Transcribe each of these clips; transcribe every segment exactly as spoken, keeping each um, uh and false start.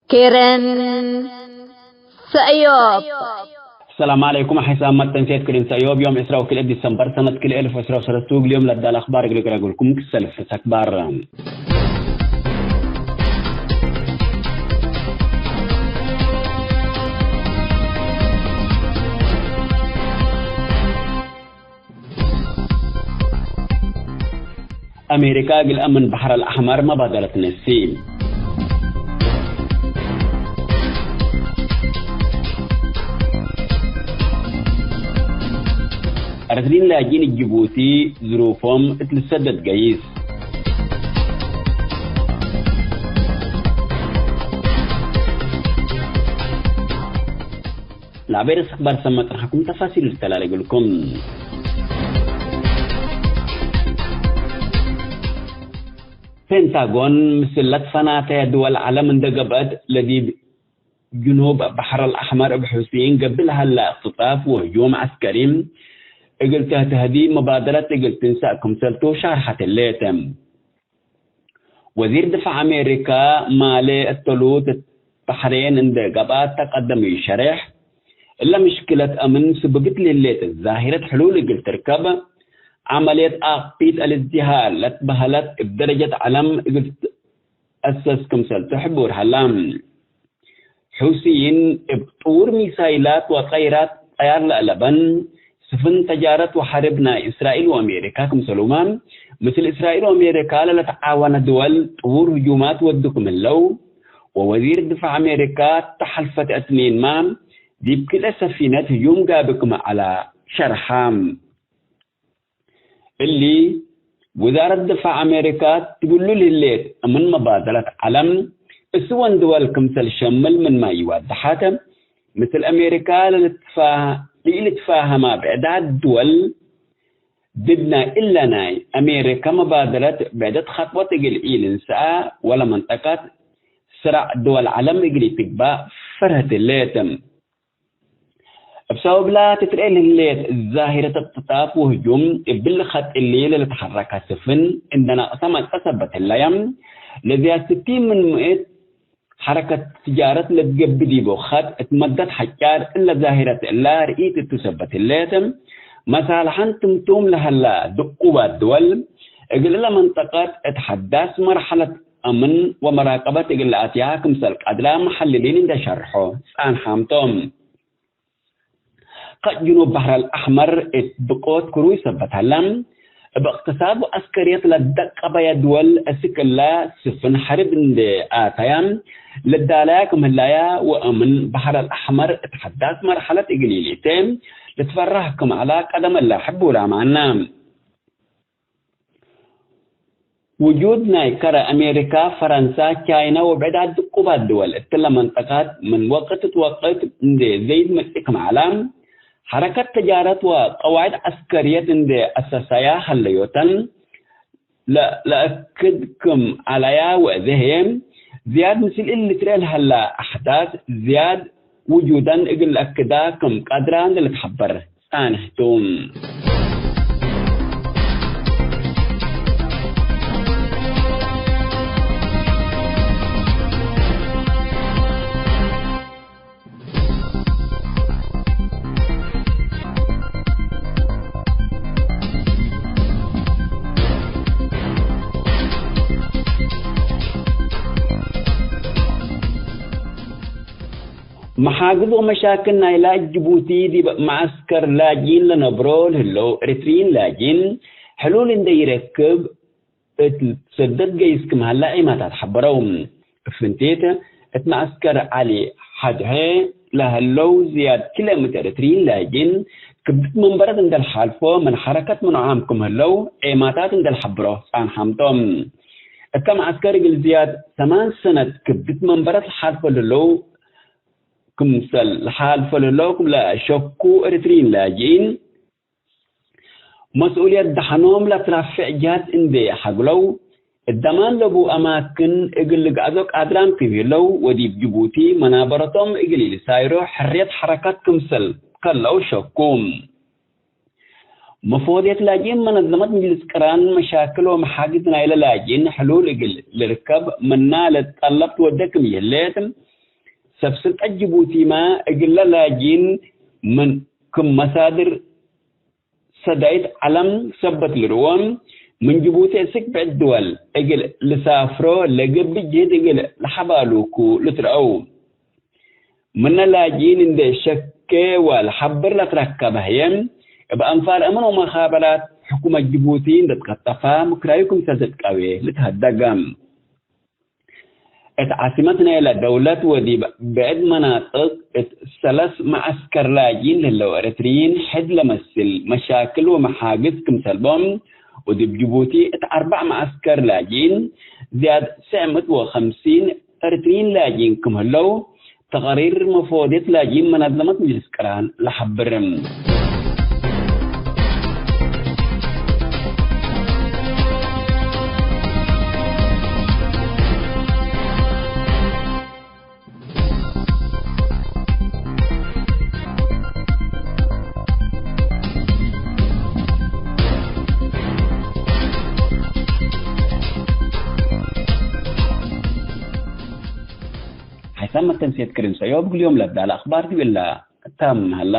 ክርን ሰእዮብ። ሰላም ዐለይኩም። ሐይሳም መተንሴት ክርን ሰእዮብ ዮም ዕስራ ወክልኤ ዲሰምበር ሰነት ክልኤ እልፍ ዕስራ ወሰለስቱ እግል ዮም ለዳል አኽባር እግል ቅረግልኩም ክሰልፍ ተክባር። አሜሪካ እግል አምን በሐር አልአሕመር መባደለት ነሲ። አረትሊን ላጅን ጅቡቲ ዝሩፎም እት ልሰደድ ገይስ። ለአቤ ርእስ አክባር ሰመ ጥንሐኩም ተፋሲል ልተላሌ እግልኩም። ፔንታጎን ምስል ለትፈናተ ድወል ዐለም እንደ ገብአት፣ ለዲብ ጅኑብ በሐር አልአሕመር እብ ሑሲይን ገብእ ለሀላ እክትጣፍ ወህጁም ዐስከሪ እግል ተህተህዲ መባደረት እግል ትንሳእ ክምሰልቱ ሻርሐት ህሌት። ወዚር ድፋዕ አሜሪካ ማሌ እተሉት በሕሬን እንደ ገብአት ተቀደም ኢሸሬሕ፣ እለ ምሽክለት አምን ስብብት ለህሌት ዛሂረት ሕሉል እግል ትርከብ፣ ዐመልየት አቅፊት አልእዝዲሃር ለትበሀለት እብ ደረጀት ዐለም እግል ትትአሰስ ክምሰልቱ ሕቡር ሀላ። ሑሲይን እብ ጥውር ሚሳይላት ወጠይራት ጠያር ለአለበን ስፍን ተጃረት ወሐርብ ናይ እስራኤል ወአሜሪካ ክምሰሉመ፣ ምስል እስራኤል ወአሜሪካ ለለትዓወነ ድወል ጥውር ህጁማት ወዱ ክም ህለው፣ ወወዚር ድፋዕ አሜሪካ ተሐልፈት እትኔንመ ዲብ ክልኤ ሰፊነት ህጁም ጋቢ ክም ዐለ ሸርሐ። እሊ፣ ውዛረት ድፋዕ አሜሪካ ትብሉ ለህሌት፣ ምን መባደለት ዐለም እስወን ድወል ክምሰል ሸምል ምንመ ኢወደሐት፣ ምስል አሜሪካ ለልትፋ-፣ ለኢልትፋሀማ ብዕዳት ድወል፣ ድድ ናይ እለ ናይ አሜሪካ መባደለት ብዕደት ኸጥወት እግል ኢልንሰአ፣ ወለመንጠቀት ስራዕ ድወል ዐለም እግል ኢትግባእ ፈርህት ህሌት። እብ ሰበብላ ትትርኤ ለህሌት ዛሂረት እቅትጣፍ ወህጁም፣ እብሊ ኸጥ እሊ ለልትሐረከ ስፍን እንደ ናቅሰ መጽአ ሰበት ህለየ፣ ለዝያድ ስቲን ምን ምእት ሐረከት ትጃረት ለትገብእ ዲቡ ኸጥ እት መደት ሐጫር እለ ዛሂረት እላ ርኢት እቱ ሰበት ህሌት፣ መሳልሐን ትምቱም ለሀላ ድቁባት ድወል፣ እግል እለ መንጠቀት እት ሐዳስ መርሐለት አምን ወመራቀበት እግል ለአትያ ክምሰል ቀድራ መሐልሊን እንደ ሸርሖ ጻንሓም ቶም። ከጅኑብ በሕር አልአሕመር እት ብቆት ክሩይ ሰበት ሀላ፣ እብ እቅትሳድ ወዐስከርየት ለደቀበየ ድወል እስክ እለ ስፍን ሐርብ እንዴ አተያ ልዳለያ ክም ህላያ ወእምን በሕር አልአሕመር እት ሐዳስ መርሐለት እግል ኢሊቴ ልትፈራህ ክም ዐላ ቀደም እለ ሕቡር አማና። ውጁድ ናይ ከረ አሜሪካ፣ ፈረንሳ፣ ቻይና ወብዕዳት ድቁባት ድወል እትለ መንጠቃት ምን ወቅት እት ወቅት እንዴ ዘይድ መጽእ ክም ዐላ፣ ሐረከት ተጃረት ወቀዋዕድ ዐስከርየት እንዴ አሰሰያ ሀለዮተን ለ-፣ ለአክድ ክም ዐለያ ወእዜ ህዬ ዝያድ ምስል እሊ ልትርኤ ለሀላ አሕዳት ዝያድ ውጁደን እግል ለአክዳ ክም ቀድራ እንዴ ልትሐበር ጻንሕ ቱ። መሓግዝ ወመሻክል ናይላ ጅቡቲ ዲብ መዐስከር ላጅኢን ለነብሮ ለህለው ኤሪትርይን ላጅኢን ሕሉል እንዴ ኢረክብ እት ሰደት ገይስ ክም ሀላ ዔማታት ሐበረው። እብ ፍንቲት እት መዐስከር ዐሊ ሐድሔ ለህለው ዝያድ ክልኤ ምእት ኤሪትርይን ላጅኢን ክብድት መንበረት እንዴ ለሓልፎ ምን ሐረከት ምንዖም ክም ህለው ዔማታት እንዴ ለሐብሮ ጻንሓም ቶም። እተ መዐስከር እግል ዝያድ ሰማን ሰነት ክብድት መንበረት ለሓልፎ ለህለው ክምሰል ለሓልፎ ለህለው ክም ለሸኩ ኤሪትርይን ላጅኢን፣ መስኡልየት ደሐኖም ለትራፍዕ ጀሀት እንዴ ሐግለው፣ እት ደማን ለቡ አማክን እግል ልግአዞ ቃድራም ክም ህለው ወዲብ ጅቡቲ መናበረቶም እግል ኢልሳይሮ ሕርየት ሐረከት ክምሰል ከለው ሸኩ። መፍወድየት ላጅኢን መነዘመት ምጅልስ ቅራን መሻክል ወመሓግዝ ናይለ ላጅኢን ሕሉል እግል ልርከብ ምና ለትጠለብ ትወዴ ክም ይህሌት፣ ሰብ ስልጠት ጅቡቲመ እግለ ላጅኢን ምን ክም መሳድር ሰዳይት ዐለም ሰበት ልርዎም፣ ምን ጅቡቲ እስክ ብዕድ ድወል እግል ልሳፍሮ ለገብእ ጅህድ እግል ለሐባሉኩ ልትረአው። ምነ ላጅኢን እንዴ ሸኬ ወለሐብር ለትረከበ ህዬ፣ እብ አንፋር አምን ወመኻበራት ሕኩመት ጅቡቲ እንዴ ትቀጠፈ፣ ምክራዩ ክምሰል ትትቀዌ ልትሀደገ። እት ዓሲመት ናይለ ደውለት ወዲብ ብዕድ መናጥቅ እት ሰለስ መዐስከር ላጅኢን ለህለው ኤረትርዪን ሕድ ለመስል መሻክል ወመሓግዝ ክምሰል ቦም፣ ወዲብ ጅቡቲ እት አርበዕ መዐስከር ላጅኢን ዝያድ ትስዕ ምእት ወከምሲን ኤረትርዪን ላጅኢን ክም ህለው፣ ተቅሪር መፎድየት ላጅኢን መናዘመት ምጅልስ ቅራን ለሐብር። ሓይሳም መተንሴት ክርን ሰእዮብ እግል ዮም ለብዳለ አክባር ዲብ እለ ታም ሀላ።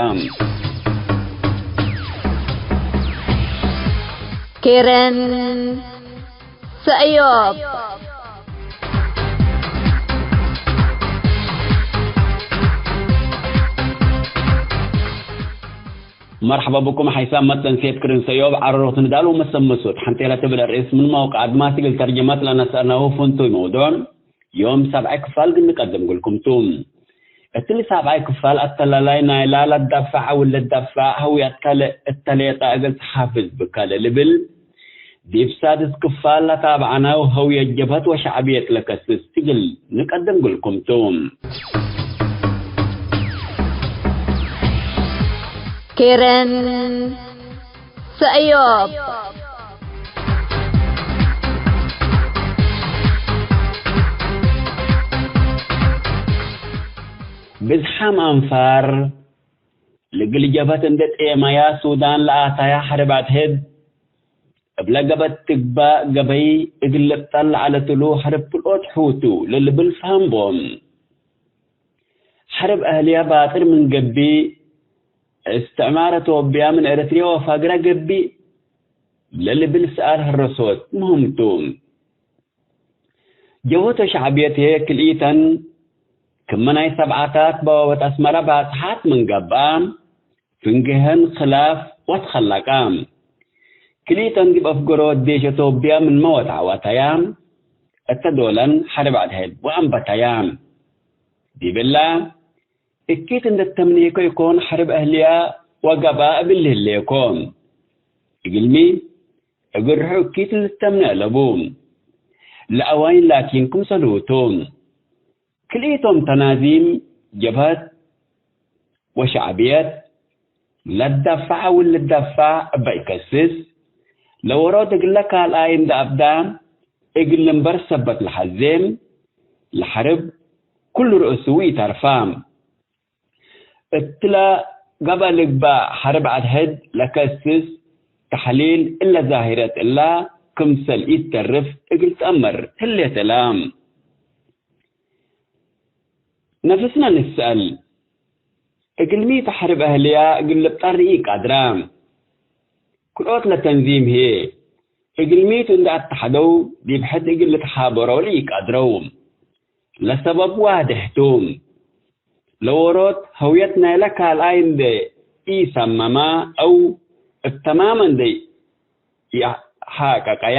ክርን ሰእዮብ። መርሐባ ብኩም ሓይሳም መተንሴት ክርን ሰእዮብ ዐረሮት ንዳል ወመሰመሶት ሐንቴ ለትብል ርእስ ምን መውቀዕ አድማስ እግል ተርጀመት ለነሰአናሁ ፍንቱይ መውዱዕ ዮም ሳብዓይ ክፋል እግል ንቀድም እግልኩም ቱ። እትሊ ሳብዓይ ክፋል አተላላይ ናይላ ለትዳፈዕ አው ለትዳፈዕ ሀውየትከ ለእተ ሌጠ እግል ተሓፍዝ ብከ ለልብል፣ ዲብ ሳድስ ክፋል ለታብዐናው ሀውየት ጀብሀት ወሸዕብየት ለከስስ እግል ንቀድም እግልኩም ቱ። ኬረን ሰእዮብ። ብዝሓም አንፋር፣ ለእግል ጀብሀት እንዴ ጤመያ ሱዳን ለአተያ ሐርብ አድሕድ፣ እብለ ገበት ትግባእ ገበይ እግል ልብጠል ለዐለት እሉ ሐርብ ክልኦት ሑቱ ለልብል ፈሀም ቦም። ሐርብ አህልያ ባጥር ምን ገብእ፣ እስትዕማር አቶብያ ምን ኤረትርያ ወፋግራ ገብእ ለልብል ሰኣል ሐረሶት ምህም ቱ። ጀብሀት ወሸዕብየት ህዬ ክልኢተን ክመ ናይ ሰብዓታት በዋበት አስመረ ባጽሓት ምን ገብአ፣ ፍንጌሀን ክላፍ ወትከለቃ። ክልኢተን ዲብ አፍገሮት ዴሽ አቶብያ ምንመ ወትዐወተያ፣ እተ ዶለን ሐርብ አድሕድ ወአንበተያ። ዲብላ፣ እኪት እንዴ ተምኔኮ ኢኮን ሐርብ አህልያ ወገብአ እብል ህሌኮ። እግልሚ፣ እግል ርሑ እኪት ልትተምኔ አለቡ። ለአዋይን ላኪን ክምሰልሁ ቱ። ክልኢቶም ተናዚም ጀብሀት ወሸዕብየት ለትዳፈዕ አው ልትዳፈዕ እበ ኢከስስ፣ ለወሮት እግለ ካልኣይ እንዴ አብዳ እግል ልንበር ሰበት ለሐዜ፣ ለሐርብ ኩሉ ርእሱ ኢተርፋ። እትለ ገብአ ልግባእ ሐርብ አድሕድ ለከስስ ተሕሊል እለ ዛሂረት እላ ክምሰል ኢተርፍ እግል ትአመር ህሌት እላ። ነፍስነ ንስአል፣ እግልሚ ተ ሐርብ አህልያ እግል ልብጠር ኢቀድራ። ክልኦት ለተንዚም ህዬ፣ እግልሚ ቱ እንዴ አተሐደው ዲብ ሕድ እግል ልትሓበረው ለኢቀድረው። ለሰበብ ዋድሕ ቱ። ለወሮት ሀውየት ናይለ ካልኣይ እንዴ ኢሰመመ አው እብ ተማመ እንዴ ኢሐቀቀያ፣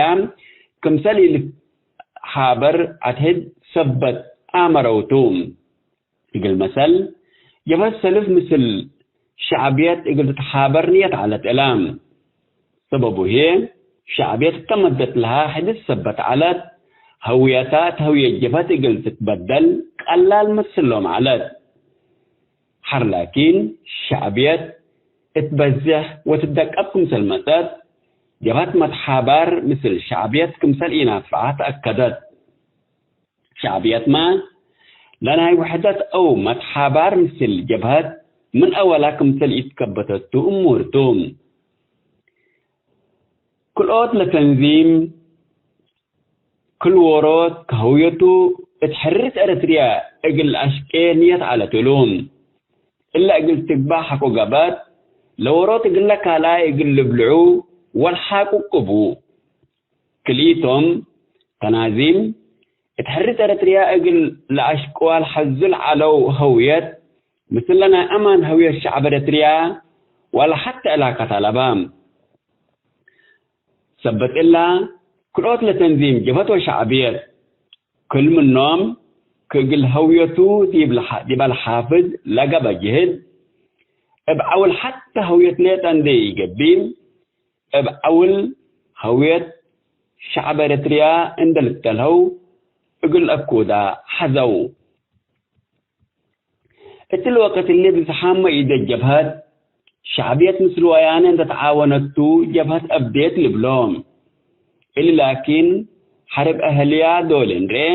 ክምሰል ኢልትሓበር አድሕድ ሰበት አመረው ቱ። እግል መሰል፣ ጀብሀት ሰልፍ ምስል ሸዕብየት እግል ትትሓበር ንየት ዐለት እላ። ሰበቡ ህዬ፣ ሸዕብየት እተ መደት ለሃ ሕድት ሰበት ዐለት፣ ሀውየታ እት ሀውየት ጀብሀት እግል ትትበደል ቀላል መስሎም ዐለት። ሐር ላኪን፣ ሸዕብየት እት በዝሕ ወትደቀብ ክምሰል መጸት፣ ጀብሀት መትሓባር ምስል ሸዕብየት ክምሰል ኢናፍዐ ተአከደት። ሸዕብየትመ ለናይ ውሕደት አው መትሓባር ምስል ጀብሀት ምን አወላ ክምሰል ኢትከበተቱ እሙር ቱ። ክልኦት ለተንዚም ክል ዎሮት ከህውየቱ እት ሕርስ ኤረትርያ እግል አሽቄ ንየት ዐለት እሉ። እለ እግል ትግባእ ሐቆ ገብአት፣ ለወሮት እግለ ካልኣይ እግል ልብልዑ ወልሓቁ ቅቡ። ክልኢቶም ተናዚም እት ሕርስ ኤረትርያ እግል ለአሽቅዋ ለሐዙ ለዐለው ሀውየት፣ ምስለ ናይ አማን ሀውየት ሸዕብ ኤረትርያ ወለ ሐቴ ዕላቀት አለባ። ሰበት እላ፣ ክልኦት ለተንዚም ጀብሀት ወሸዕብየት፣ ክል ምኖም ከእግል ሀውየቱ ዲብ ለሐ-፣ ዲበ ለሓፍዝ ለገብአ ጅህድ፣ እብ ዐውል ሐቴ ሀውየት ሌጠ እንዴ ኢገብእ፣ እብ ዐውል ሀውየት ሸዕብ ኤረትርያ እንዴ ልተልሀው እግል አኩዳ ሐዘው። እትሊ ወቅት እሊ ብዝሓም መኢደት ጀብሀት ሸዕብየት ምስል ወያኔ እንዴ ተዓወነቱ ጀብሀት አብዴት ልብሎ። እሊ ላኪን ሐርብ አህልያ ዶል እንርኤ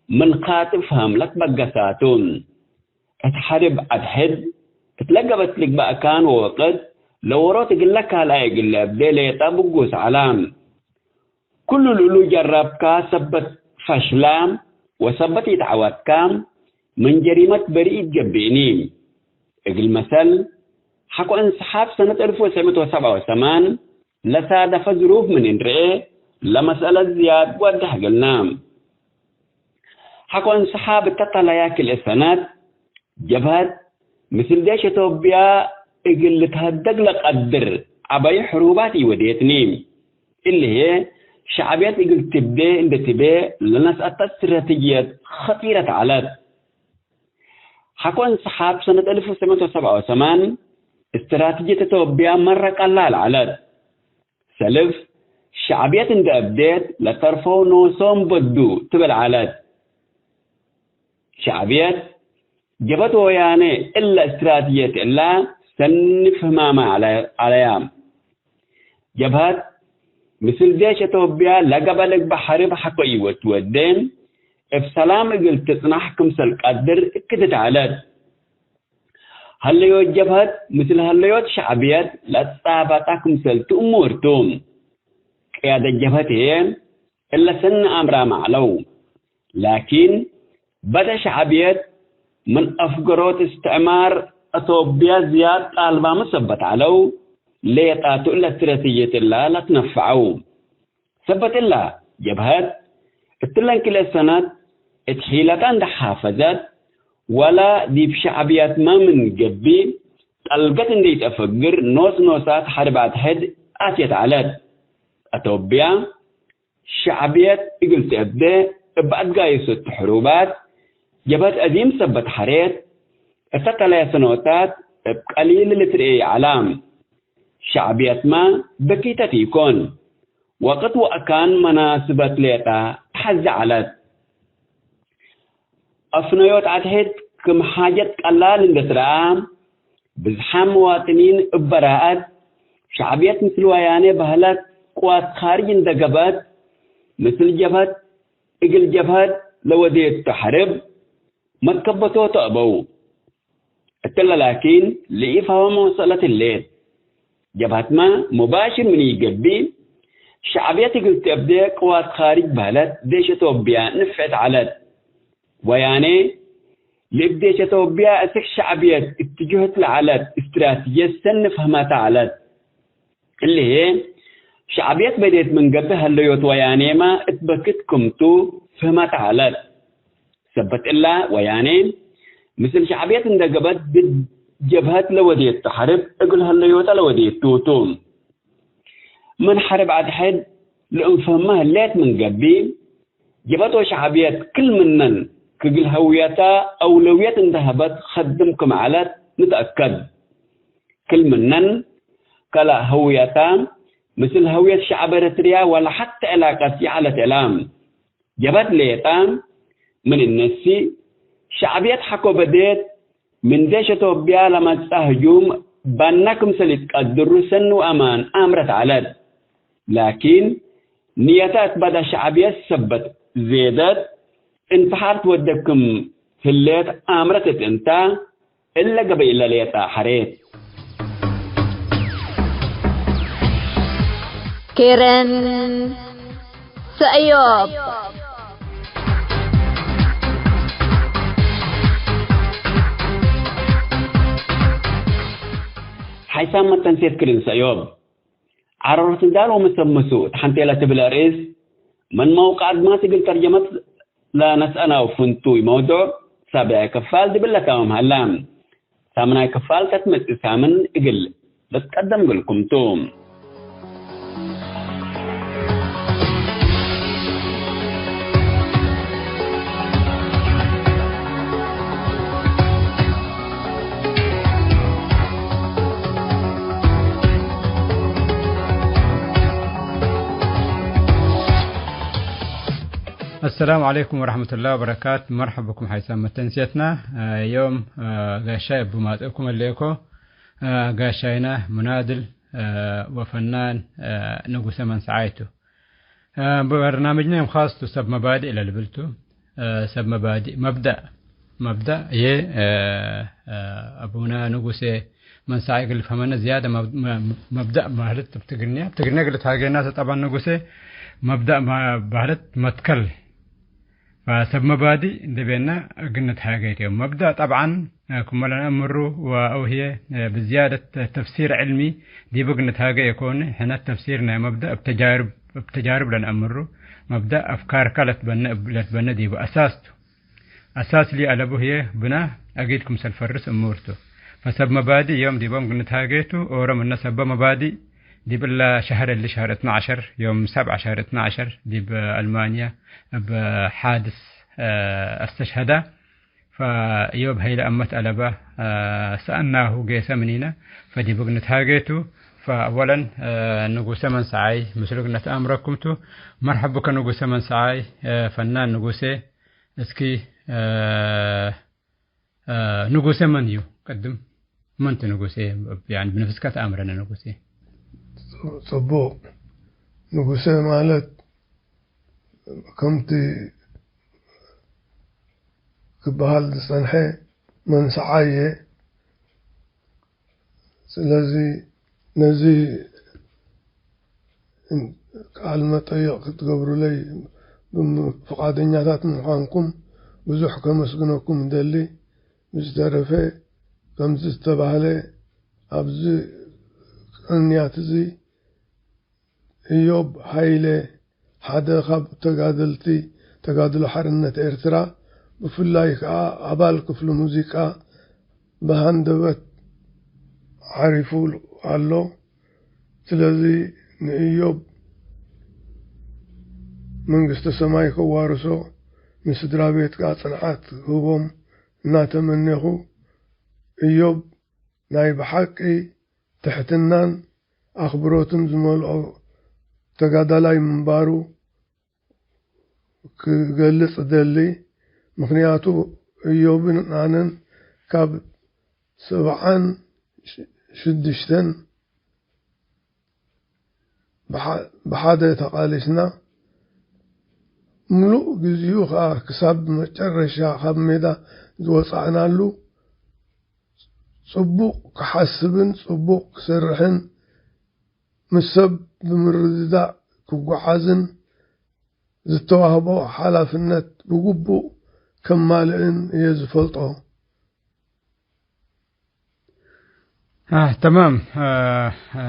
ምን ካጥብ ፈሀም ለትበገሳቱ። እት ሐርብ አድሕድ እት ለገብአት ልግበእ አካን ወወቅት ለወሮት እግለ ካልኣይ እግል ለአብዴ ሌጠ ብጉስ ዐለ። ኩሉ ልእሉ ጀረብከ ሰበት ፈሽለ ወሰበት ኢተዐወትከ ምን ጀሪመት በርኢት ገብእኒ። እግል መሰል፣ ሐቆ እንስሓብ ሰነት አልፍ ወትሰዕ ምእት ወሰብዓ ወሰማን ለሳደፈ ዝሩፍ ምን እንርኤ፣ ለመስአለት ዝያድ ወድሕ እግልና። ሐቆ እንስሓብ እተ ተለያ ክልኤ ሰነት፣ ጀብሀት ምስል ዴሽ ኢትዮጵያ እግል ልትሀደግ ለቀድር ዐበዩ ሕሩባት ኢወዴትኒ። እሊ ህዬ ሸዕብየት እግል ትብዴ እንዴ ትቤ ለነስአተ እስትራተጅየት ኸጢረት ዐለት። ሐቆ እንስሓብ ሰነት አልፍ ወትሰዕ ምእት ወሰብዓ ወሰማን እስትራተጅየት ኢትዮጵያ መረ ቀላል ዐለት። ሰልፍ ሸዕብየት እንዴ አብዴት ለተርፈው ኖሶም በዱ ትብል ዐለት። ሸዕብየት ጀብሀት ወወያኔ እለ እስትራተጅየት እላ ሰኒ ፍህማመ ዐለ-፣ ዐለያ። ጀብሀት ምስል ዴሽ ኢትዮጵያ ለገብአ ልግበእ ሐርብ ሐቆ ኢወትወዴ፣ እብ ሰላም እግል ትጽናሕ ክምሰል ቀድር እክድት ዐለት። ሀለዮት ጀብሀት ምስል ሀለዮት ሸዕብየት ለትጻበጠ ክምሰል ቱ እሙር ቱ። ቅያደት ጀብሀት ህዬ እለ ሰኒ አምራመ ዐለው። ላኪን፣ በደ ሸዕብየት ምን አፍገሮት እስትዕማር አቶብያ ዝያድ ጣልባመ ሰበት ዐለው፣ ሌጣቱ እለ እስትራተጅየት እላ ለትነፈዐው። ሰበት እላ፣ ጀብሀት እትለን ክልኤ ሰነት እት ሒለታ እንዴ ሓፈዘት፣ ወለ ዲብ ሸዕብየትመ ምን ገብእ፣ ጠልገት እንዴ ኢተአፈግር ኖስ ኖሳት ሐርብ አድሕድ አትየት ዐለት። አቶብያ፣ ሸዕብየት እግል ትአብዴ እብ አትጋየሰቱ ሕሩባት፣ ጀብሀት አዚም ሰበት ሐሬት፣ እተ ተለያ ሰኖታት እብ ቀሊል ልትርኤ ይዐላ። ሸዕብየትመ በኪተት ኢኮን፣ ወቅት ወአካን መናስበት ሌጠ ተሐዜ ዐለት። አፍነዮት አድሕድ ክም ሓጀት ቀላል እንዴ ትረአ፣ ብዝሓም መዋጥኒን እብ በራአት፣ ሸዕብየት ምስል ወያኔ በህለት ቅዋት ካርጅ እንዴ ገብአት፣ ምስል ጀብሀት እግል ጀብሀት ለወዴቱ ሐርብ መትከበቶቱ አበው። እትለ ላኪን፣ ለኢፋወመ መሰለት ህሌት። ጀብሀትመ ሙባሽር ምን ኢገብእ፣ ሸዕብየት እግል ትአብዴ ቅዋት ካርጅ በህለት ዴሽ አቶብያ ንፍዕት ዐለት። ወያኔ፣ ለእብ ዴሽ አቶብያ እስክ ሸዕብየት እትጅህት ለዐለት እስትራትጅየት ሰኒ ፈህመተ ዐለት። እሊ ህዬ፣ ሸዕብየት በዴት ምን ገብእ ሀለዮት ወያኔመ እት በክት ክምቱ ፍህመተ ዐለት። ሰበት እላ፣ ወያኔ ምስል ሸዕብየት እንዴ ገብአት ድድ ጀብሀት ለወዴቱ ሐርብ እግል ሀለዮተ ለወዴቱ ቱ። ምን ሐርብ አድሕድ ለእንፈህመ ህሌት ምን ገብእ፣ ጀብሀት ወሸዕብየት ክል ምነን ክግል ሀውየተ አውለውየት እንዴ ሀበት ከድም ክም ዐለት ንትአከድ። ክል ምነን ከለ ሀውየተ ምስል ሀውየት ሸዕብ ኤረትርያ ወለ ሐቴ ዕላቀት ይዐለት እላ። ጀብሀት ሌጠ ምን እነሲ፣ ሸዕብየት ሐቆ በዴት ምን ዴሽ አቶብያ ለመጽአ ህጁም በነ ክምሰል ኢትቀድሩ ሰኒ ወአማን አምረት ዐለት። ላኪን፣ ንየተ እት በደ ሸዕብየት ሰበት ዜደት፣ እንፍሓር ትወዴ ክም ህሌት አምረት እት እንተ፣ እለ ገበይ ለሌጠ ሐሬት። ኬረን ሰእዮብ። ሓይሳም መተንሴት ክል እንሰእዮብ። ዐረሮት ንዳል ወመሰምሱ እት ሐንቴ ለትብል አርእስ፣ ምን መውቀዕ አድማስ እግል ተርጀመት ለነስአናው ፍንቱይ መውዱዕ ሳብዕ ክፋል ዲብለ ታምም ሀላ። ሳምናይ ክፋል ተትመጽእ ሳምን እግል ልትቀደም እግልኩም ቱ። አሰላሙ ዐለይኩም ወረሕመቱላሂ ወበረካት። መርሐብ ብኩም ሓይሳም መተንስየትና። ዮም ጋሻይ እቡ ማጽእኩም እሌኮ። ጋሻይና ሙናድል ወፈናን ንጉሰ መንሰዓይ ቱ። በርናምጅነ ዮም ኻስ ቱ ሰብ መባዲእ ለልብል ቱ። ሰብ መባዲእ፣ መብደእ፣ መብደእ እዬ፣ አቡነ ንጉሴ መንሰዓይ እግል ልፍሀመነ ዝያደ መብ-፣ መ-፣ መብደእ ባህለት እብ ትግርኛ፣ እብ ትግርኛ እግል ልትሃጌና ተ ጠባን ንጉሴ መብደእ ማ-፣ ባህለት መትከል። ፈሰብ መባዲእ እንዴ ቤና እግል ንትሃጌ ቱ። መብደእ ጠብዓን ክመ ለነአምሩ ወአው ህዬ ብዝያደት ተፍሲር ዕልሚ ዲቡ እግል ንትሃጌ ኢኮን፣ ሕነ ተፍሲር ናይ መብደእ እብ ተጃርብ፣ እብ ተጃርብ ለነአምሩ። መብደእ አፍካርከ ለትበነ እብ-፣ ለትበነ ዲቡ አሳስ ቱ። አሳስ ሊ አለቡ ህዬ ብና አጊድ ክምሰል ፈርስ እሙር ቱ። ፈሰብ መባዲ ዮም ዲቦም እግል ንትሃጌ ቱ። ኦሮ ምነ ሰበ መባዲ ዲብ እለ ሸህር እሊ ሸህር እትነ ዐሸር ዮም ሰብዐ ሸህር እትነ ዐሸር ዲብ አልማንያ እብ ሓድስ አስተሽሀዳ። ፈእዮብ ሀይለ አመት አለበ ሰአናሁ ጌሰ ምኒነ ፈዲቡ እግል ንትሃጌ ቱ። ፈአወለን ንጉሰ መንሰዓይ ምስሉ እግል ነትአምረኩም ቱ። መርሐብ ብከ ንጉሰ መንሰዓይ። ፈናን ንጉሴ እስኪ፣ እ፣ እ፣ ንጉሴ መን እዩ? ቅድም መን ቱ ንጉሴ? ያኒ ብነፍስከ ተአምረነ ንጉሴ። ጽቡቅ። ንጉሴ ማለት ከምቲ ክበሃል ዝጸንሐ መንሰዓየ። ስለዚ ነዚ ቃል መጠይቅ ክትገብሩለይ ብም-፣ ፍቃደኛታት ምዃንኩም ብዙሕ ከመስግነኩም እደሊ። ብዝተረፈ፣ ከምዚ ዝተባህለ፣ ኣብዚ ቅንያት እዚ፣ እዮብ ሃይለ፣ ሓደ ካብ ተጋደልቲ ተጋድሎ ሓርነት ኤርትራ፣ ብፍላይ ከኣ ኣባል ክፍሊ ሙዚቃ ብሃንደበት ዓሪፉ ኣሎ። ስለዚ ንእዮብ መንግስተ ሰማይ ከዋርሶ፣ ንስድራ ቤት ከኣ ጽንዓት ክህቦም እናተመኔኹ፣ እዮብ ናይ ብሓቂ ትሕትናን ኣኽብሮትን ዝመልኦ ተጋዳላይ ምንባሩ ክገልጽ እደሊ። ምኽንያቱ፣ እዮብን ኣነን ካብ ሰብዓን ሽዱሽተን ብሓ-፣ ብሓደ ተቃሊስና፣ ምሉእ ግዜኡ ከኣ ክሳብ መጨረሻ ካብ ሜዳ ዝወጻእናሉ፣ ጽቡቕ ክሓስብን ጽቡቕ ክሰርሕን፣ ምስ ሰብ ብምርድዳእ ክጓዓዝን፣ ዝተዋህቦ ሓላፍነት ብግቡእ ከማልእን እየ ዝፈልጦ። አ፣ ተማም፣ አ፣ አ፣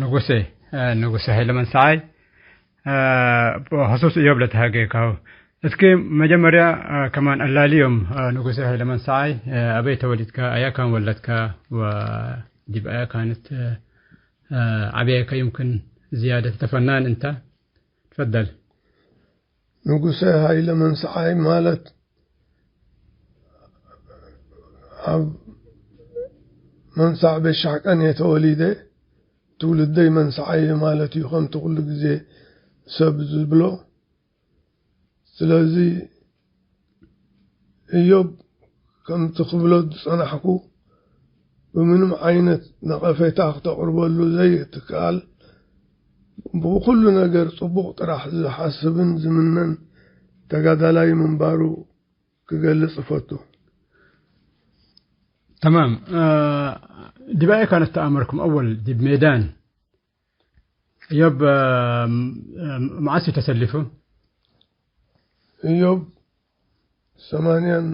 ንጉሴ፣ አ፣ ንጉሴ ሀይለ መንሰዓይ፣ አ፣ ብክሱስ እዮብ ለተሃጌካሁ። እስኪ መጀመርያ፣ አ፣ ከማን አላልዮም፣ አ፣ ንጉሴ ሀይለ መንሰዓይ፣ አ፣ አበይ ተወሊድካ፣ አያ ካን ወለድካ፣ ወዲብ አያ ካነት፣ አ፣ ዐበየከ? ዩምክን ዝያደት እተ ፈናን እንተ። ትፈደል። ንጉሰ ሀይለ መንሰዓይ ማለት ኣብ መንሳዕ ቤት ሻሕቀን እየ ተወሊደ። ትውልደይ መንሰዓይ እየ ማለት እዩ፣ ከምቲ ኩሉ ግዜ ሰብ ዝብሎ። ስለዚ እዮብ ከምቲ ክብሎ ዝጸናሕኩ፣ ብምንም ዓይነት ነቐፌታ ክተቕርበሉ ዘይትከኣል፣ ብኹሉ ነገር ጽቡቕ ጥራሕ ዝሓስብን ዝምነን ተጋዳላይ ምንባሩ ክገልጽ እፈቱ። ተማም። እ፣ ዲብ አየ ካን እተአመርኩም? አወል ዲብ ሜዳን። እዮብ፣ እ፣ እ፣ መዓስ ተሰሊፉ? እዮብ ሰማንያን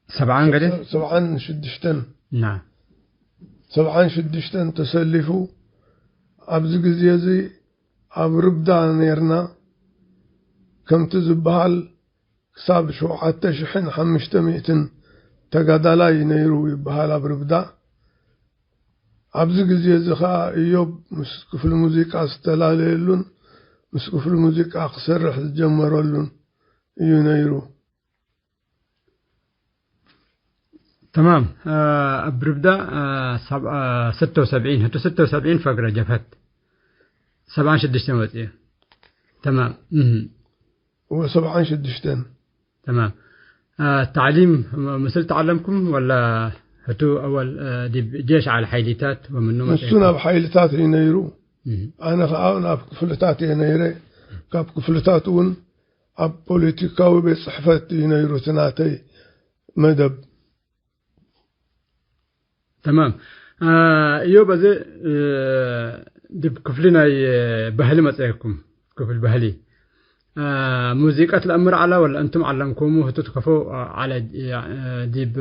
ሰብዓን ገደ? ሰብዓን ሽዱሽተን። ናም። ሰብዓን ሽዱሽተን ተሰሊፉ። ኣብዚ ግዜ እዚ ኣብ ርብዳ ኔርና። ከምቲ ዝበሃል ክሳብ ሸውዓተ ሽሕን ሓምሽተ ሚእትን ተጋዳላይ ነይሩ ይበሃል ኣብ ርብዳ። ኣብዚ ግዜ እዚ ኸኣ እዮብ ምስ ክፍሊ ሙዚቃ ዝተላለየሉን ምስ ክፍሊ ሙዚቃ ክሰርሕ ዝጀመረሉን እዩ ነይሩ። تمام. آه، أبربدا، آه، سب-، آه، ستة وسبعين، هتو ستة وسبعين فقرة جبهت. سبعة شدشتين وتي. تمام. مهم. ወሰብዓን ሽዱሽተን። تمام. آه، تعليم م-، ምስል ተዓለምኩም ወላ ህቱ አወል፣ آه، ዲብ ጄሽ ዐለ ሓይሊታት ወምኑ ንሱ መጽአኩም? ናብ ሓይልታት እዩ ነይሩ። እህ። ኣነ ኸኣ ናብ ክፍልታት እየ ነይረ። ካብ ክፍልታት እውን ኣብ ፖለቲካዊ ቤት ጽሕፈት እዩ ነይሩ እቲ ናተይ መደብ። ተማም። አ፣ እዮ በዜ፣ እ፣ ዲብ ክፍሊ ናይ ባህሊ መጽአኩም፣ ክፍል ባህሊ። አ፣ ሙዚቀት ለአምር ዐላ ወለ እንቱም ዐለምኩሙ ህቱ ትከፈው ዐለ፣ አ፣ ዲብ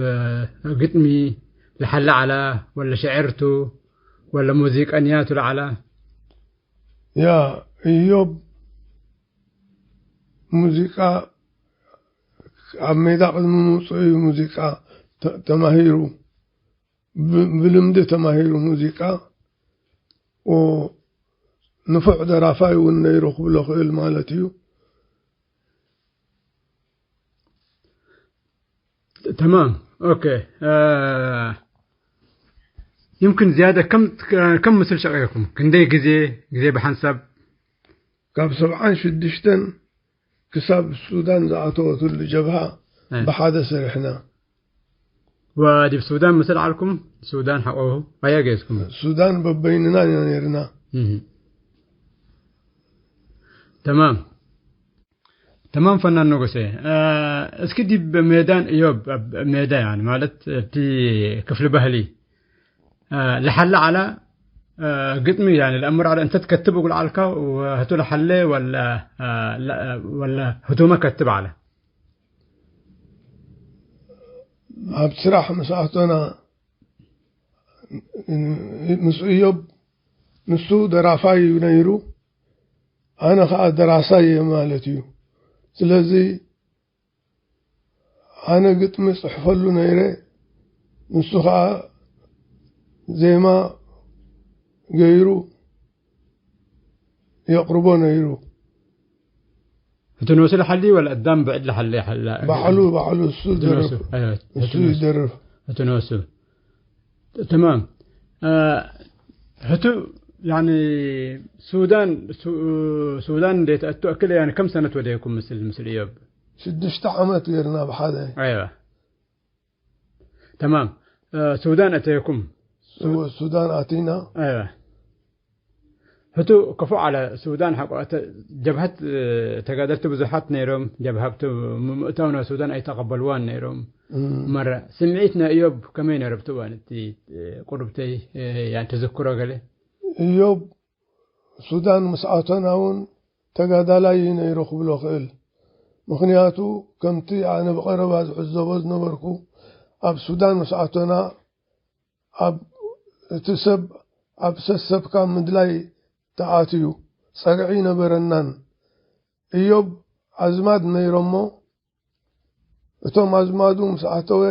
ግጥሚ ለሐለ ዐላ ወለ ሽዕርቱ ወለ ሙዚቀንያቱ ለዐላ? ያ እዮብ ሙዚቃ ኣብ ሜዳ ቅድሚ ምውጽኡ እዩ ሙዚቃ ተ-፣ ተማሂሩ። ብ-፣ ብልምዲ ተማሂሩ ሙዚቃ። ወንፉዕ ደራፋይ እውን ነይሩ ክብሎ ክእል ማለት እዩ። تمام. أوكي. آه، يمكن زيادة، كم، كم ምስል ሸቄኩም? ክንደይ ግዜ፣ ግዜ ብሐንሳብ? ካብ ሰብዓን ሽዱሽተን ክሳብ ሱዳን ዝኣተወትሉ ጀብሃ እ። ብሓደ ሰሪሕና። ወዲብ ሱዳን ምስል ዐልኩም? ሱዳን ሐቆሁ አያ ጌዝኩም? ሱዳን በበይንና ኢና ነይርና። እህ። ተማም። ተማም ፈናን ንጉሴ፣ አ፣ እስኪ ዲብ ሜዳን እዮብ፣ ኣብ ሜዳ ያኒ ማለት እቲ ክፍሊ ባህሊ፣ አ፣ ለሐለ ዐለ፣ አ፣ ግጥሚ ያኒ ለአምር ዐለ እንተ ትከትብ እግል ዐልካ ወህቱ ለሐለ ወለ፣ አ፣ ለ-፣ ወለ ህቱመ ከትብ ዐለ? ኣብ ስራሕ ምስ ኣቶና ምስ እዮብ፣ ንሱ ደራፋይ እዩ ነይሩ፣ ኣነ ኸኣ ደራሳይ እየ ማለት እዩ። ስለዚ ኣነ ግጥሚ ጽሕፈሉ ነይረ፣ ንሱ ኸኣ ዜማ ገይሩ የቅርቦ ነይሩ። ህቱ ኖሱ ለሐሊ ወለ አዳም ብዕድ ለሐሊ ሐላ? ባዕሉ፣ ባዕሉ እሱ እቱ ኖሱ፣ ደርፍ። አይወ፣ እሱ ህቱ ኖሱ። ይደርፍ። ህቱ ኖሱ። ተማም። አ፣ ህቱ፣ ያኒ፣ ሱዳን፣ ሱ-፣ ሱዳን እንዴ ተአቱ አክል፣ ያኒ፣ ከም ሰነት ወደየኩም ምስል፣ ምስል እዮብ? ሽዱሽተ ዓመት ገይርና ብሓደ። አይወ። ተማም። እ፣ ሱዳን አተየኩም? እወ፣ ሱዳን አቲና። አይወ። ህቱ ከፎ ዐለ ሱዳን ሐቆ፣ ተ-፣ ጀብሀት፣ እ፣ ተጋደልቲ ብዙሓት ነይሮም፣ ጀብሀብቱ ም-፣ ምእታውና ሱዳን ኣይተቀበልዋን ነይሮም። እም። መረ ስምዒት ናይ እዮብ ከመይ ነረብቱ? ዋን እቲ፣ እ፣ ቁሩብተይ፣ እ፣ ያን ትዝክሮ ገሌ? እዮብ ሱዳን ምስ ኣተና እውን ተጋዳላይ እዩ ነይሩ ክብሎ ክእል። ምኽንያቱ፣ ከምቲ ኣነ ብቐረባ ዝዕዘቦ ዝነበርኩ፣ ኣብ ሱዳን ምስ ኣቶና፣ ኣብ፣ እቲ ሰብ ኣብ ሰሰብካ ምድላይ ተኣትዩ፣ ጸግዒ ነበረናን። እዮብ ኣዝማድ ነይሮሞ፣ እቶም ኣዝማዱ ምስ ኣተወ፣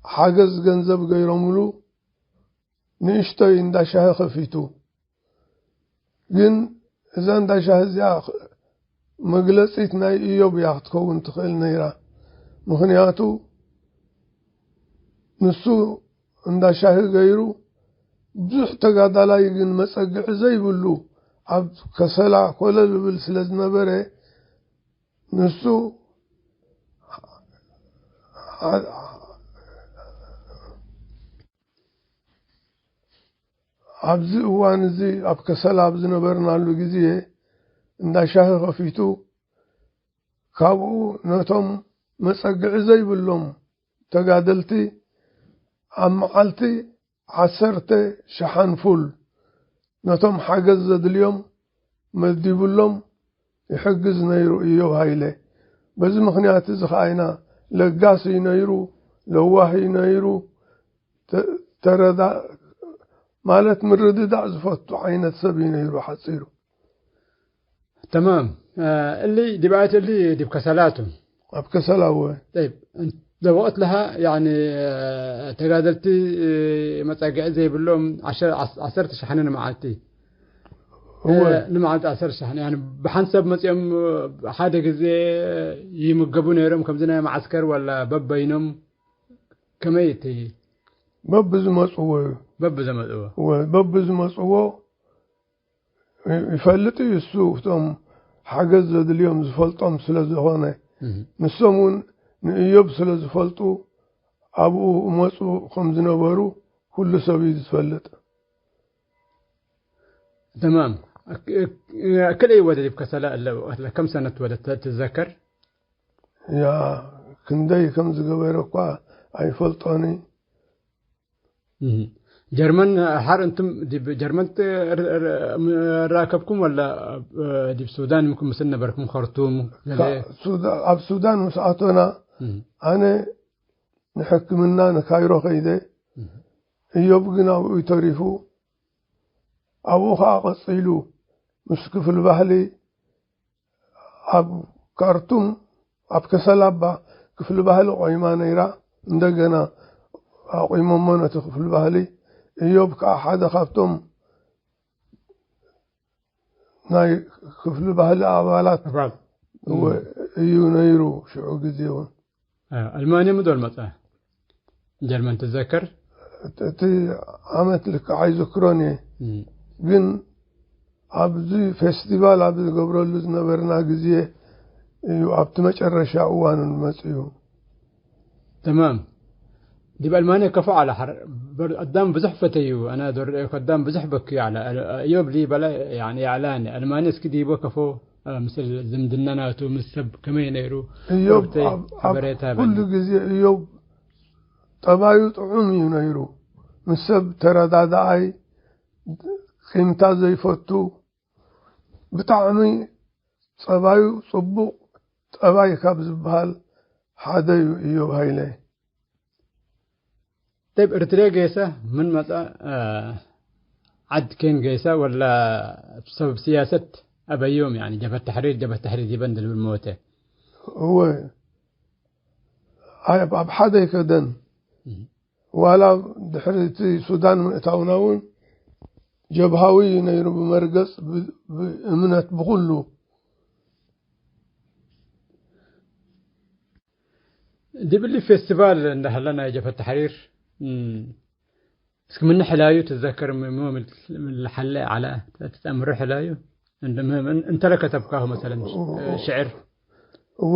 ሓገዝ ገንዘብ ገይሮምሉ፣ ንእሽቶይ እንዳ ሻሂ ከፊቱ። ግን እዛ እንዳ ሻሂ እዚኣ መግለጺት ናይ እዮብ እያ ክትከውን ትኽእል ነይራ። ምኽንያቱ፣ ንሱ እንዳ ሻሂ ገይሩ፣ ብዙሕ ተጋዳላይ ግን መጸግዒ ዘይብሉ፣ ኣብ ከሰላ ኮለል ይብል ስለ ዝነበረ፣ ንሱ ኣብዚ እዋን እዚ ኣብ ከሰላ ኣብ ዝነበርናሉ ግዜ፣ እንዳ ሻሂ ከፊቱ፣ ካብኡ ነቶም መጸግዒ ዘይብሎም ተጋደልቲ ኣብ መዓልቲ ዓሰርተ ሸሓን ፉል ነቶም ሓገዝ ዘድልዮም መዲቡሎም ይሕግዝ ነይሩ እዮብ ሃይለ። በዚ ምኽንያት እዚ ኸኣ ኢና ለጋስ እዩ ነይሩ፣ ለዋህ እዩ ነይሩ፣ ተ-፣ ተረዳ-፣ ማለት ምርድዳእ ዝፈቱ ዓይነት ሰብ እዩ ነይሩ ሐጺሩ። ተማም። እ፣ እሊ ዲብ ኣየት እሊ ዲብ ከሰላ ቱ? ኣብ ከሰላ እወ። ጠይብ፣ እን-፣ ለወቅት ለሃ፣ ያኒ፣ እ፣ ተጋደልቲ፣ እ፣ መጻግዒ ዘይብሎም ዐሸ-፣ ዐስ-፣ ዐሰርተ ሸሕነ ንመዓልቲ፣ እወ። እ፣ ንመዓልቲ ዐሰርተ ሸሕነ፣ ያኒ፣ ብሓንሰብ መጽኦም፣ እ፣ ሓደ ግዜ ይምገቡ ነይሮም፣ ከምዚ ናይ መዓስከር ወላ በበይኖም ከመይ እቲ? በብዝመጽዎ እዩ። በብዘመጽዎ። እወ፣ በብዝመጽዎ ይፈልጥ እዩ እሱ፣ እቶም ሓገዝ ዘድልዮም ዝፈልጦም ስለ ዝኾነ፣ እህ። ንሶም እውን ንእዮብ ስለ ዝፈልጡ፣ ኣብኡ እመጹ ከም ዝነበሩ ኩሉ ሰብ እዩ ዝፈልጥ። ተማም። እክ-፣ እክ-፣ እክል ወደ ዲብ ከሰላ እለ ወቅት ለከም ሰነት ወደ ተ-፣ ትዘከር? ያ፣ ክንደይ ከም ዝገበረ እኳ ኣይፈልጦኒ። እህ። ጀርመን ሐር እንቱም ዲብ ጀርመን ት-፣ ር-፣ ር-፣ ም-፣ ራከብኩም ወላ፣ እ፣ ዲብ ሱዳን ምክም ምስል ነበርኩም? ኸርቱም ገሌ? ካ-፣ ሱዳ-፣ ኣብ ሱዳን ምስ ኣቶና፣ እህ። ኣነ ንሕክምና ንካይሮ ከይደ፣ እህ። እዮብ ግን ኣብኡ ተሪፉ። ኣብኡ ኸኣ ቀጺሉ ምስ ክፍል ባህሊ ኣብ ካርቱም፣ ኣብ ከሰላ እባ ክፍሊ ባህሊ ቆይማ ነይራ። እንደገና ኣቑሞሞ ነቲ ክፍሊ ባህሊ። እዮብ ከኣ ሓደ ካብቶም ናይ ክፍሊ ባህሊ ኣባላት ኣባል። እወ፣ እም። እዩ ነይሩ ሽዑ ግዜ እውን። አ፣ ኣልማንያ ምዶል መጽአ? ጀርመን ትዘከር? እቲ ዓመት ልክዕ ኣይዝክሮን እየ። እም። ግን ኣብዚ ፌስቲቫል ኣብ ዝገብረሉ ዝነበርና ግዜ እዩ፣ ኣብቲ መጨረሻ እዋኑ መጽኡ። ተማም። ዲብ ኣልማንያ ከፎ ዐለ ሐር፣ በር-፣ አዳም ብዙሕ ፈተዩ፣ አነ ዶር ረአይኩ አዳም ብዙሕ በክዩ ዐለ። እዮብ ሊ በለ፣ ያኒ፣ ያዕላኒ፣ አልማንያ እስኪ ዲቦ ከፎ፣ አ፣ ምስል ዝምድና ናቱ፣ ምስ ሰብ ከመይ ነይሩ፣ እዮብ ወቅቲ ኣብ፣ ኣብ ሐበሬታ ኩሉ በኒ። ግዜ እዮብ ጠባዩ ጥዑም እዩ ነይሩ። ምስ ሰብ ተረዳዳኣይ፣ ቂምታ ዘይፈቱ፣ ብጣዕሚ ጸባዩ ጽቡቕ ጠባይ ካብ ዝበሃል ሓደ እዩ እዮብ ሃይለ። ጠይብ፣ እርትርየ ጌሰ ምን መጽአ፣ አ፣ ዐድ ኬን ጌሰ ወላ ሰበብ ስያሰት አበዮም፣ ያኒ ጀብሀት ተሕሪር፣ ጀብሀት ተሕሪር ዲበ እንዴ ልብል ሞተ? እወ፣ አይ፣ ኣብ፣ ኣብ ሓደ ከደን። እህ። ዋላ ድሕሪ እቲ ሱዳን ምእታውና እውን ጀብሃዊ ነይሩ፣ ብመርገጽ፣ ብ-፣ ብእምነት፣ ብኹሉ። ዲብ እሊ ፌስቲቫል እንደ ሀለ ናይ ጀብሀት ተሕሪር፣ እም፣ እስክ ምነ ሕላዩ ትዘከር፣ ም-፣ ም-፣ ምን ለሐለ ዐለ ትትአምሮ ሕላዩ? እንደ ምህም፣ እን-፣ እንተ ለከተብካሁ መሰለን፣ እ፣ ሽዕር? እወ፣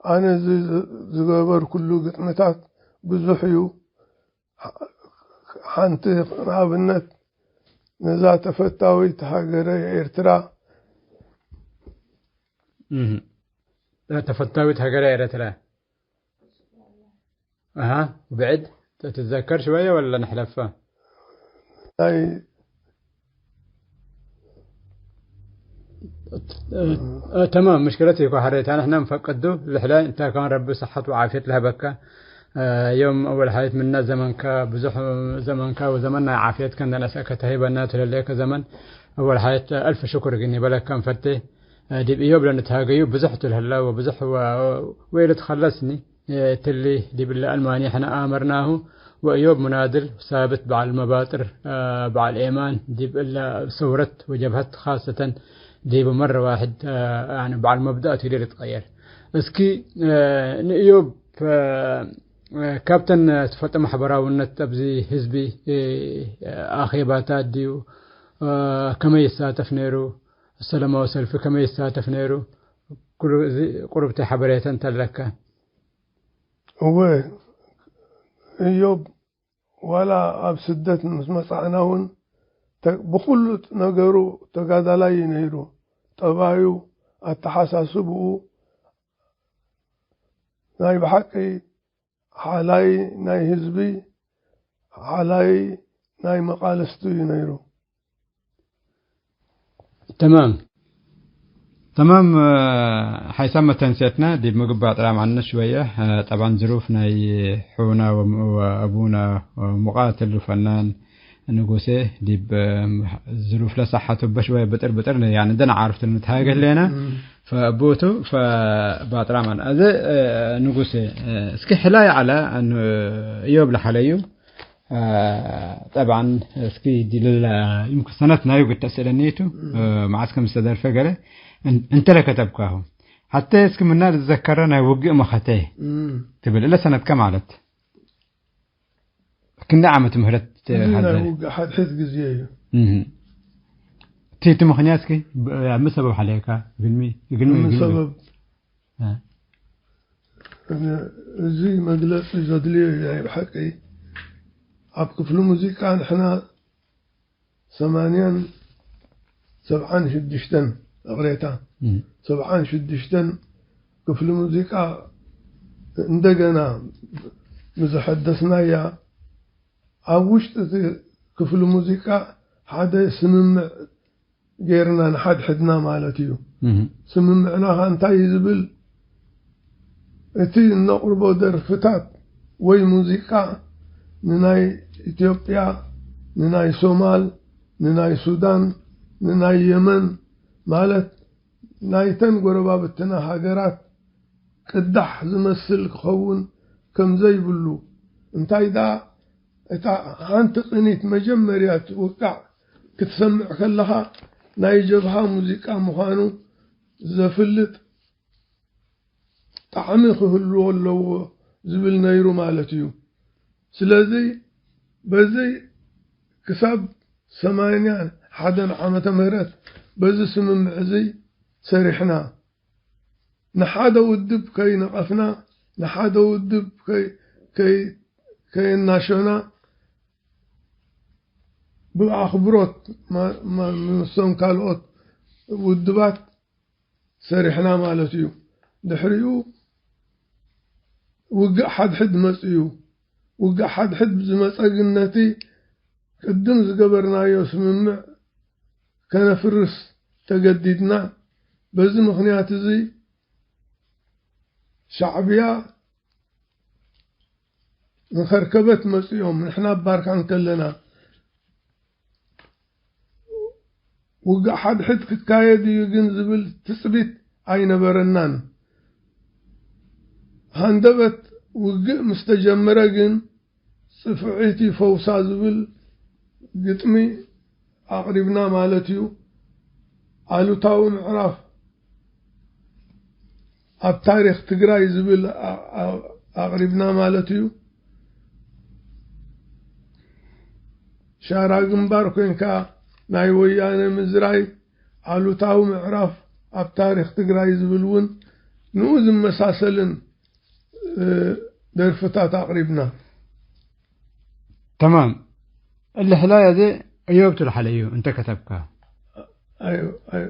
አነ ዝ-፣ ዝ-፣ ዝገበርኩሉ ግጥምታት ብዙሕ እዩ። ሐ-፣ ሐንቲ ንኣብነት፣ ነዛ ተፈታዊት ሃገረ ኤርትራ። እህ። ተፈታዊት ሃገረ ኤርትራ። አሃ፣ ብዕድ ትትዘከር ሽወየ ወለ ንሕለፈ? ናይ እ፣ እ፣ ተማም፣ ምሽክለት ኢኮ ሐሬት። ንሕና ንፈቅዱ ልሕለ እንተ ካን ረቢ ሰሐት ወዓፍየት ለሀበከ። እ፣ ዮም አወል ሐየት ምነ ዘመንከ፣ ብዙሕ ዘመንከ ወዘመን ናይ ዓፍየትከ እንደ ነስአከ ተሂበነ ትለሌከ ዘመን አወል ሐየት አልፍ ሽኩር እግል ኒበለከ እንፈቴ። እ፣ ዲብ እዮብ ለንትሃገዩ ብዙሕ ቱ ለህለ ወብዙሕ ወ-፣ ወኢልትከለስኒ። እትሊ ዲብ እለ አልማንየ ሕነ አመርናሁ፣ ወእዮብ ሙናድል ሳብት በዐል መባጥር፣ አ፣ በዐል ኤማን ዲብ እለ ሰውረት ወጀብሀት ካሰተን ዲብ መረ ዋሕድ፣ አ፣ ያኒ በዐል መብደእ ቱ ልትቀየር። እስኪ፣ አ፣ ንእዮብ፣ አ፣ ካብተን ትፈልጠ ማሕበራውነት ኣብዚ ህዝቢ፣ አ፣ አኼባታት ዲዩ፣ አ፣ ከመይ ይሳተፍ ነይሩ? ሰለማዊ ሰልፊ ከመይ ይሳተፍ ነይሩ? ኩሉ እዚ ቁሩብቲ ሐበሬተ እንተ ለከ። እወ፣ እዮብ ዋላ ኣብ ስደት ምስ መጻእና እውን ተ-፣ ብኹሉ ነገሩ ተጋዳላይ እዩ ነይሩ። ጠባዩ፣ ኣተሓሳስብኡ፣ ናይ ብሓቂ ሓላይ ናይ ህዝቢ፣ ሓላይ ናይ መቃልስቱ እዩ ነይሩ። ተማም። ተማም፣ ሐይሳም መተንሴትነ ዲብ ምግብ ባጥራም ዐነ ሽወየ። ጠብዓን ዝሩፍ ናይ ሑነ ወም-፣ ወአቡነ ሙቃትል ፈናን ንጉሴ ዲብ ዝሩፍ ለሳሐቱ በሽወየ ብጥር ብጥር፣ ያኒ፣ ደን ዓርፍት ንትሃገ ህሌነ። እም። ፈቦቱ ፈባጥራም ዐነ። አዜ ንጉሴ፣ እስኪ ሕላይ ዐለ እዮብ ለሐለዩ። አ፣ ጠብዓን፣ እስኪ ዲልለ ይምክን ሰነት ናዩ ግድ ተስእለኒ ቱ፣ እም። አ፣ መዓስ ከም ዝተደርፈ ገለ እን-፣ እንተ ለከተብካሁ። ሐቴ እስኪ ምና ልትዘከረ ናይ ውግእ መኸተ እም። ትብል፣ እለ ሰነትከ ማለት። ክንዲ ዓመት ምህረት እዚ ናይ ሀዘ። ውግእ ሐድሕድ ግዜ እዩ። እም። ቲ፣ ቲ ምኽንያት እስኪ፣ ብ-፣ ያ፣ ምን ሰበብ ሐለየካ? እግልሚ፣ እግልሚ፣ ምን እግልሚ። ሰበብ? አ። እነ፣ እዚ መግለጺ ዘድልዮ እዩ ናይ ብሐቂ። ኣብ ክፍሊ ሙዚቃ ንሕና ሰማንያን ሰብዓን ሽዱሽተን እቅሬታ፣ እም። ሰብዓን ሽዱሽተን ክፍሊ ሙዚቃ እንደገና ብዝሐደስናያ፣ ኣብ ውሽጢ እቲ ክፍሊ ሙዚቃ ሓደ ስምምዕ ጌርና ንሓድሕድና ማለት እዩ። እህ። ስምምዕና ኸ እንታይ እዩ ዝብል፣ እቲ እነቕርቦ ደርፍታት ወይ ሙዚቃ ንናይ ኢትዮጵያ፣ ንናይ ሶማል፣ ንናይ ሱዳን፣ ንናይ የመን ማለት ናይተን ጎረባብትና ሃገራት ቅዳሕ ዝመስል ክኸውን ከም ዘይብሉ፣ እንታይ ደኣ እታ ሓንቲ ቅኒት መጀመርያ ትውቃዕ ክትሰምዕ ከለኻ ናይ ጀብሃ ሙዚቃ ምዃኑ ዘፍልጥ ጣዕሚ ክህልዎ ኣለዎ ዝብል ነይሩ ማለት እዩ። ስለዚ በዚ ክሳብ ሰማንያን ሓደን ዓመተ ምህረት በዚ ስምምዕ እዚ ሰሪሕና። ንሓደ ውድብ ከይነቐፍና፣ ንሓደ ውድብ ከይ-፣ ከይ-፣ ከየናሸና፣ ብኣኽብሮት ማ-፣ ማ-፣ ምስቶም ካልኦት ውድባት ሰሪሕና ማለት እዩ። ድሕሪኡ ውግእ ሓድሕድ መጽኡ። ውግእ ሓድሕድ ዝመጸ ግን ነቲ ቅድም ዝገበርናዮ ስምምዕ ከነፍርስ ተገዲድና። በዚ ምኽንያት እዚ ሻዕብያ ንኸርከበት መጽኦም፣ ንሕና ኣብ ባርካ እንከለና፣ ውግእ ሓድሕድ ክካየድ እዩ ግን ዝብል ትጽቢት ኣይነበረናን። ሃንደበት ውግእ ምስ ተጀመረ ግን፣ ጽፍዒት ይፈውሳ ዝብል ግጥሚ ኣቕሪብና ማለት እዩ። ኣሉታዊ ምዕራፍ ኣብ ታሪኽ ትግራይ ዝብል ኣ-፣ ኣ-፣ ኣቕሪብና ማለት እዩ። ሻራ ግንባር ኮንካ ናይ ወያነ ምዝራይ ኣሉታዊ ምዕራፍ ኣብ ታሪኽ ትግራይ ዝብል እውን ንኡ ዝመሳሰልን፣ እ፣ ደርፍታት ኣቕሪብና። ተማም። እሊ ሕላይ አዜ እዮብ ቱ ለሐለዩ እንተ ከተብካ። አዮ፣ አዮ።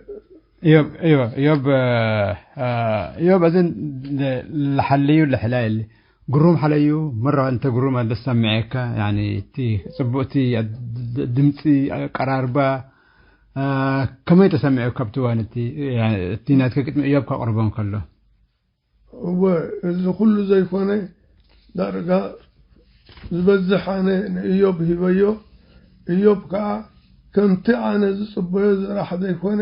እዮብ፣ እዮብ፣ እዮብ፣ አ፣ እዮብ አዜ ለ-፣ ለሐለዩ ለሕላይ እሊ ግሩም ሐለዩ፣ መረ እንተ ግሩም አለ ሰምዔከ፣ ያኒ እቲ ጽቡቅ እቲ ድ-፣ ድምጺ አቀራርባ፣ አ፣ ከመይ ተሰምዔከ እብ ትዋን እቲ፣ ያኒ እቲ ናትከ ግጥሚ እዮብ ከቅርቦ እንከሎ? እወ፣ እዚ ኩሉ ዘይኮነ፣ ዳርጋ ዝበዝሕ ኣነ ንእዮብ ሂበዮ። እዮብ ከኣ፣ ከምቲ ኣነ ዝጽበዮ ዝራሕ ዘይኮነ፣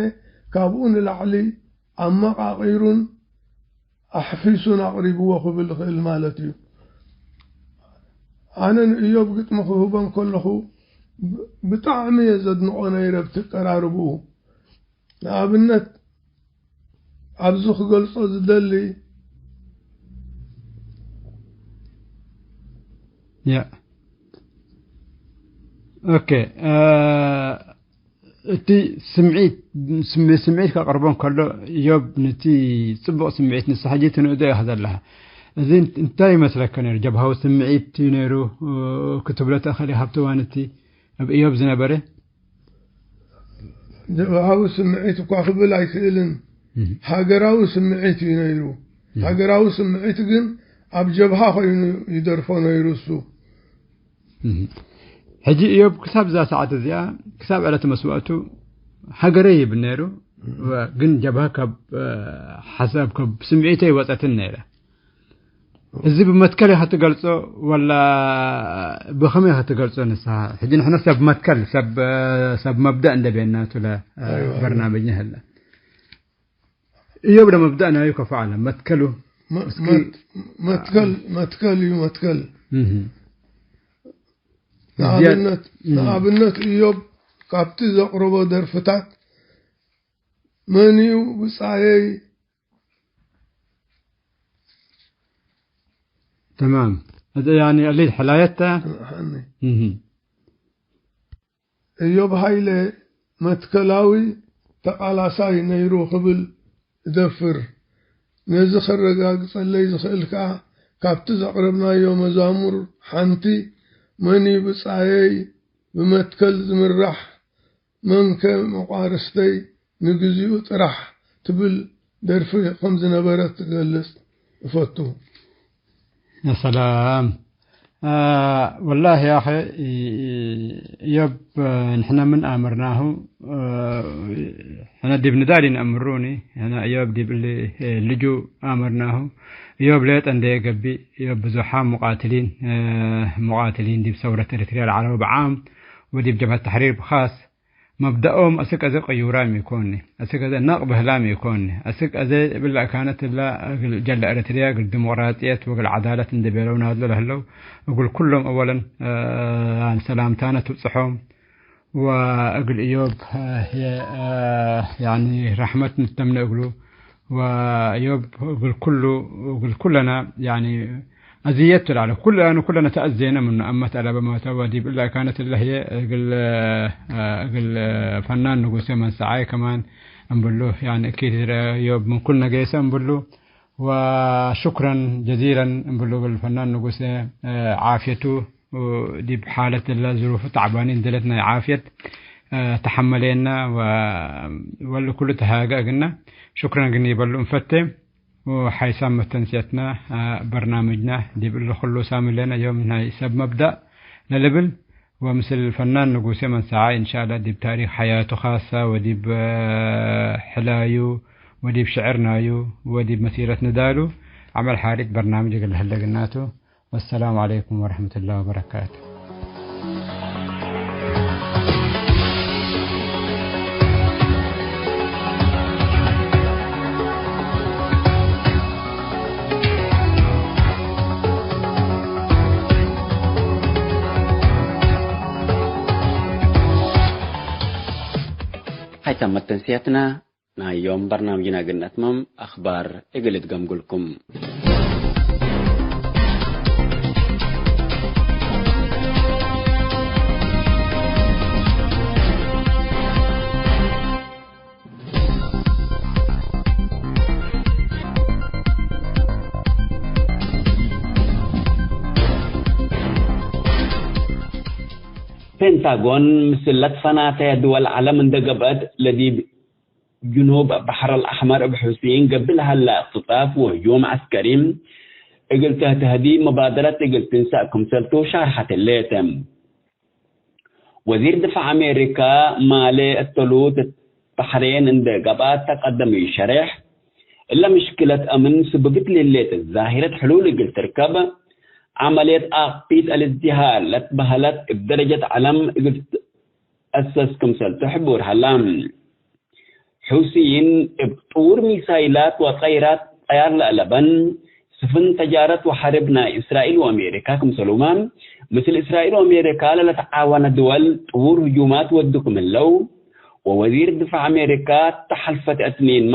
ካብኡ ንላዕሊ ኣመቓቒሩን ኣሕፊሱን ኣቕሪብዎ ክብል እኽእል ማለት እዩ። ኣነ ንእዮብ ግጥሚ ክህቦ እንከለኹ፣ ብ-፣ ብጣዕሚ እየ ዘድንቖ ነይረ ብቲ ኣቀራርብኡ። ንኣብነት፣ ኣብዚ ክገልጾ ዝደሊ፣ ያ። ኦኬ፣ አ፣ እቲ ስምዒት፣ ስም-፣ ስምዒት ከቅርቦ እንከሎ፣ እዮብ፣ ነቲ ጽቡቅ ስምዒት ንስሓ ጂ ትንእዶ ኢኻ ዘለኻ። እዚ እን-፣ እንታይ ይመስለከ ነይሩ? ጀብሃዊ ስምዒት እዩ ነይሩ፣ እ፣ ክትብሎ ትእኽል ኢኻ ኣብቲ እዋን እቲ ኣብ እዮብ ዝነበረ? ጀብሃዊ ስምዒት እኳ ክብል ኣይክእልን። እህ። ሃገራዊ ስምዒት እዩ ነይሩ። እህ። ሃገራዊ ስምዒት ግን ኣብ ጀብሃ ኮይኑ ይደርፎ ነይሩ እሱ። እህ። ሕጂ እዮብ ክሳብ እዛ ሰዓት እዚኣ፣ ክሳብ ዕለት መስዋእቱ ሃገረይ ይብል ነይሩ። እም። ወግን ጀብሀ ከብ፣ እ፣ ሐሳብ ከብ ስምዒተይ ወጸትኒ ነይረ። እዚ ብመትከል ኢኸ ትገልጾ ወላ ብክም ኢኸ ትገልጾ ንስኻ? ሕጂ ንሕነ ሰብ መትከል፣ ሰብ፣ ሰብ መብደእ እንደ ቤናቱ ለ-፣ አይዋ፣ አይዋ። በርናምጅነ ህለ። እዮብ ለመብደእ ናዩ ከፎ ዐለ፣ መትከሉ። መ-፣ እስኪ መት-፣ መትከል፣ መትከል እዩ፣ መትከል። እህ። ንኣብነት፣ እህ። ንኣብነት እዮብ ካብቲ ዘቅረቦ ደርፍታት መን እዩ ብጻየይ? ተማም። እዚ ያኒ እሊ ሕላየት ተ? ሐኒ። እህ። እዮብ ሃይለ መትከላዊ ተቃላሳይ ነይሩ ክብል እደፍር። ነዚ ከረጋግጸለይ ዝኽእል ከኣ፣ ካብቲ ዘቅረብናዮ መዛሙር ሓንቲ፣ መን እዩ ብጻየይ ብመትከል ዝምራሕ? መንከ መቋርስተይ ንግዚኡ ጥራሕ ትብል ደርፊ ከም ዝነበረት ክገልጽ እፈቱ። ያ ሰላም። አ፣ ወላሂ ያኸ፣ ኢ-፣ ኢ-፣ እዮብ፣ አ፣ ንሕነ ምን አመርናሁ፣ አ፣ ሕነ ዲብ ንዳሊ ነአምሩኒ፣ ሕነ እዮብ ዲብ እሊ፣ እ፣ ልጁ አመርናሁ። እዮብ ሌጠ እንዴ ገብእ፣ እዮብ ብዙሓም ሙቃትሊን፣ እ፣ ሙቃትሊን ዲብ ሰውረት ኤሪትርያ ለዐለው ብዓም ወዲብ ጀብሀት ተሕሪር ብኻስ፣ መብደኦም አስክ አዜ ቅዩራም ኢኮኒ፣ አስክ አዜ ነቅ በህላም ኢኮኒ፣ አስክ አዜ እብለ አካነት እላ እግል ጀለ ኤረትርያ እግል ዲሞቅራጽየት ወእግል ዐዳለት እንዴ ቤለው ናድሎ ለህለው፣ እግል ኩሎም አወለን፣ እ፣ ሰላምታነ ትብጽሖም፣ ወእግል እዮብ፣ እ፣ የ-፣ እ፣ ያኒ ረሕመት ንተምነ እግሉ፣ ወእዮብ እግል ኩሉ፣ እግል ኩለነ፣ ያኒ፣ አዝየት ትላለ። ኩል፣ ያኒ ኩለነ ተአዜነ ምኑ። አመት አለበ ማተ ወዲብ እለ ካነት እለ ህዬ እግል፣ እግል ፈናን ንጉሴ መንሰዓይ ከማን እምብሉ፣ ያኒ እኪት እዮብ ምን ኩል ነገይሰ እምብሉ። ወሹክረን ጀዚለን እምብሉ እግል ፈናን ንጉሴ፣ ዓፍየቱ ዲብ ሓለት እለ ዝሩፉ ተዕባኒ እንዴ ለት ናይ ዓፍየት ተሐመሌነ ወ-፣ ወለኩሉ ተሃገ እግነ ሹክረን እግል ኒበሉ እንፈቴ። ወሐይሳም መተንስየትነ በርናምጅነ ዲብ እሊ ኩሉ ሳምሌነ ዮም ናይ ሰብ መብደእ ለልብል ወምስል ፈናን ንጉሴ መንሰዓይ እንሻአላ ዲብ ታሪክ ሐያቱ ካሰ ወዲብ ሕላዩ ወዲብ ሽዕር ናዩ ወዲብ መሲረት ንዳሉ ዐመል ሓሪት በርናምጅ እግል ለህለ እግልናቱ። ወሰላሙ ዐለይኩም ወረሕመቱላሂ ወበረካቱ። ሀይታም መተንስያትና ናይ ዮም በርናምጅና እግል ነትመም አክባር እግል እትገምጉልኩም። ፔንታጎን ምስል ለትፈናተ ድወል ዐለም እንደ ገብአት ለዲብ ጅኑብ በሐር አልአሕመር እብ ሑሲይን ገብእ ለሀለ እክትጣፍ ወህጁም ዐስከሪ እግል ተህተህዲ መባደረት እግል ትንሰእ ክምሰልቱ ሻርሐት ህሌት። ወዚር ድፋዕ አሜሪካ ማሌ እተሉት በሕሬን እንደ ገብአት ተቀደመዩ ሸሬሕ፣ እለ ምሽክለት አምን ስብብት ለህሌት ዛሂረት ሕሉል እግል ትርከብ፣ ዐመልየት አቅፊት አልእዝዲሃር ለትበሀለት እብ ደረጀት ዐለም እግል ትትአሰስ ክምሰልቱ ሕቡር ሀላ። ሑሲይን እብ ጥዉር ሚሳይላት ወጠይራት ጠያር ለአለበን ስፍን ተጃረት ወሐርብ ናይ እስራኤል ወአሜሪካ ክምሰሉመ፣ ምስል እስራኤል ወአሜሪካ ለለትዓወነ ድወል ጥዉር ህጁማት ወዱ ክም ህለው፣ ወወዚር ድፋዕ አሜሪካ ተሐልፈት እትኔንመ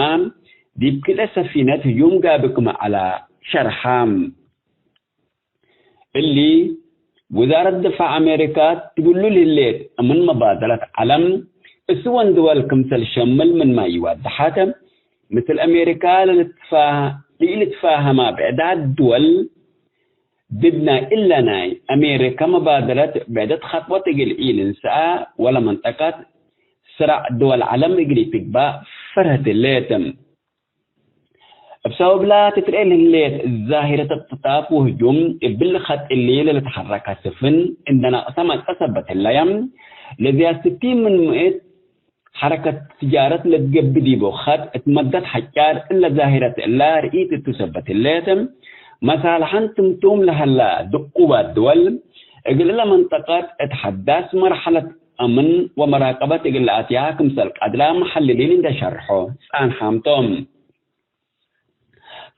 ዲብ ክልኤ ሰፊነት ህጁም ጋብእ ክም ዐለ ሸርሐ። እሊ፣ ውዛረት ድፋዕ አሜሪካ ትብሉ ለህሌት ምን መባደረት ዐለም፣ እስወን ድወል ክምሰል ሸምል ምንመ ኢወደሐት፣ ምስል አሜሪካ ለልትፋ-፣ ለኢልትፋሀማ ብዕዳት ድወል፣ ዲብ ናይ እለ ናይ አሜሪካ መባደረት ብዕደት ኸጥወት እግል ኢልንሰአ፣ ወለመንጠቀት ስራዕ ድወል ዐለም እግል ኢትግባእ ፈርህት ህሌት። እብ ሰበብላ ትትርኤ ለህሌት ዛሂረት እቅትጣፍ ወህጁም፣ እብሊ ኸጥ እሊ ለልትሐረከ ስፍን እንደ ናቅሰ መጸ ሰበት ህለየ፣ ለዝያድ ስቲን ምን ምእት ሐረከት ትጃረት ለትገብእ ዲቡ ኸጥ እት መደት ሐጫር እለ ዛሂረት እላ ርኢት እቱ ሰበት ህሌት፣ መሳልሐን ትምቱም ለሀላ ድቁባት ድወል፣ እግል እለ መንጠቀት እት ሐዳስ መርሐለት አምን ወመራቀበት እግል ለአትያ ክምሰል ቀድራ መሐልሊን እንዴ ሸርሖ ጻንሓም ቶም።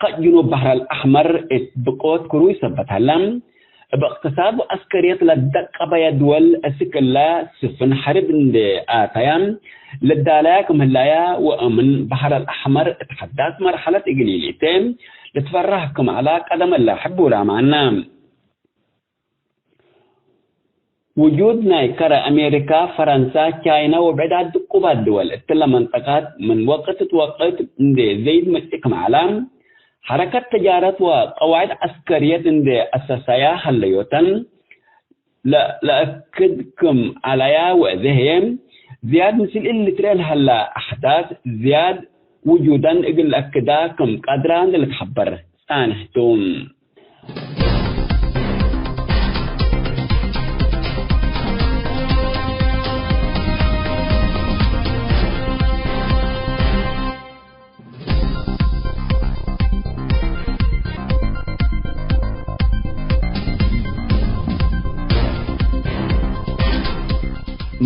ከጅኑብ በሕር አልአሕመር እት ብቆት ክሩይ ሰበት ሀለ። እብ እቅትሳድ ወዐስከርየት ለደቀበየ ድወል እስክ እለ ስፍን ሐርብ እንዴ አተያ፣ ልዳለያ ክም ህላያ ወእምን በሕር አልአሕመር እት ሐዳስ መርሐለት እግል ኢሊቴ ልትፈራህ ክም ዐላ ቀደም እለ ሕቡር አማና። ውጁድ ናይ ከረ አሜሪካ፣ ፈረንሳ፣ ቻይና ወብዕዳት ድቁባት ድወል እትለ መንጠቀት ምን ወቅት እት ወቅት እንዴ ዘይድ መጽእ ክም ዐላ፣ ሐረከት ተጃረት ወቀዋዕድ ዐስከርየት እንዴ አሰሰያ ሀለዮተን ለ-፣ ለአክድ ክም ዐለያ ወእዜ ህዬ ዝያድ ምስል እሊ ልትርኤ ለሀላ አሕዳስ ዝያድ ውጁደን እግል ለአክዳ ክም ቀድራ እንዴ ልትሐበር ጻንሕ ቱ።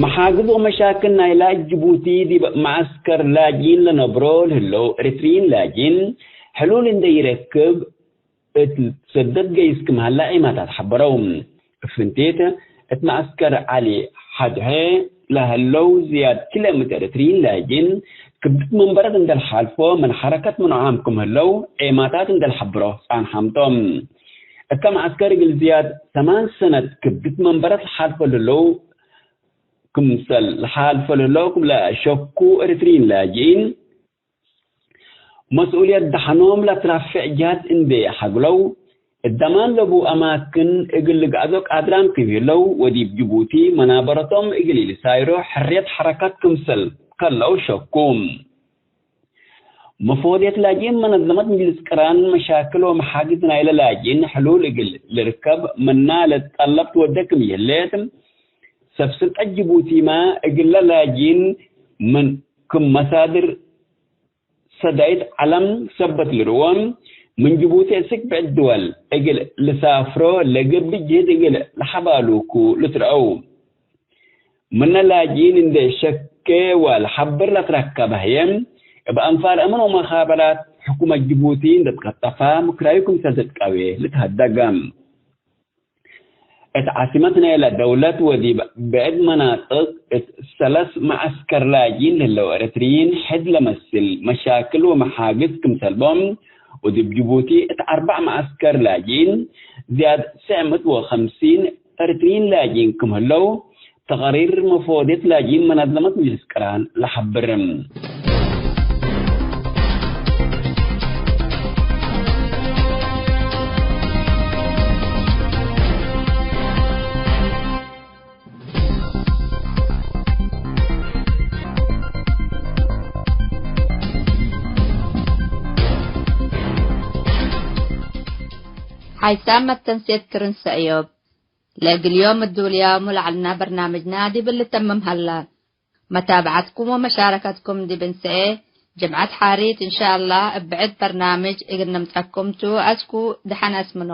መሓግዝ ወመሻክል ናይላ ጅቡቲ ዲብ መዐስከር ላጅኢን ለነብሮ ለህለው ኤሪትርዪን ላጅኢን ሕሉል እንዴ ኢረክብ እት ሰደት ገይስ ክም ሀላ ዔማታት ሐበረው። እብ ፍንቲት እት መዐስከር ዐሊ ሐድሐ ለሀለው ዝያድ ክልኤ ምእት ኤሪትርዪን ላጅኢን ክብድት መንበረት እንዴ ለሓልፎ ምን ሐረከት ምንዖም ክም ህለው ዔማታት እንዴ ለሐብሮ ጻንሓም ቶም። እተ መዐስከር እግል ዝያድ ሰማን ሰነት ክብድት መንበረት ለሓልፎ ለህለው ክምሰል ለሓልፎ ለህለው ክም ለሸኩ ኤሪትርዪን ላጅኢን መስኡልየት ደሐኖም ለትራፍዕ ጀህት እንዴ ሐግለው፣ እት ደማን ለቡ አማክን እግል ልግአዞ ቃድራም ክም ህለው ወዲብ ጅቡቲ መናበረቶም እግል ኢልሳይሮ ሕርየት ሐረካት ክምሰል ከለው ሸኩ። መፎድየት ላጅኢን መነዘመት ምጅልስ ቅራን መሻክል ወመሓግዝ ናይለ ላጅኢን ሕሉል እግል ልርከብ ምና ለትጠለብ ትወዴ ክም ይህሌት፣ ሰብ ስልጠት ጅቡቲመ እግለ ላጅኢን ምን ክም መሳድር ሰዳይት ዐለም ሰበት ልርዎም፣ ምን ጅቡቲ እስክ ብዕድ ድወል እግል ልሳፍሮ ለገብእ ጅህድ እግል ለሐባሉኩ ልትረአው። ምነ ላጅኢን እንዴ ሸኬ ወለሐብር ለትረከበ ህዬ፣ እብ አንፋር አምን ወመኻበራት ሕኩመት ጅቡቲ እንዴ ትቀጠፋ፣ ምክራዩ ክምሰል ትትቀዌ ልትሀደገ። እት ዓሲመት ናይለ ደውለት ወዲብ ብዕድ መናጥቅ እት ሰለስ መዐስከር ላጅኢን ለህለው ኤረትርዪን ሕድ ለመስል መሻክል ወመሓግዝ ክምሰል ቦም፣ ወዲብ ጅቡቲ እት አርበዕ መዐስከር ላጅኢን ዝያድ ትስዕ ምእት ወሐምሲን ኤረትርዪን ላጅኢን ክም ህለው ተቅሪር መፎድየት ላጅኢን መናዝመት ምጅልስ ቅራን ለሐብር። ሓይሳም መተንሴት ክርን ሰእዮብ። ለእግል ዮም እዱልያሙ ለዐልና በርናምጅና ዲብ ልተምም ሀላ። መታብዐትኩም ወመሻረከትኩም ዲብ እንሰኤ ጅምዐት ሓሪት እንሻአላህ እብ ብዕድ በርናምጅ እግል ንምጸኩም ቱ። አስኩ ደሐን አስምኖ።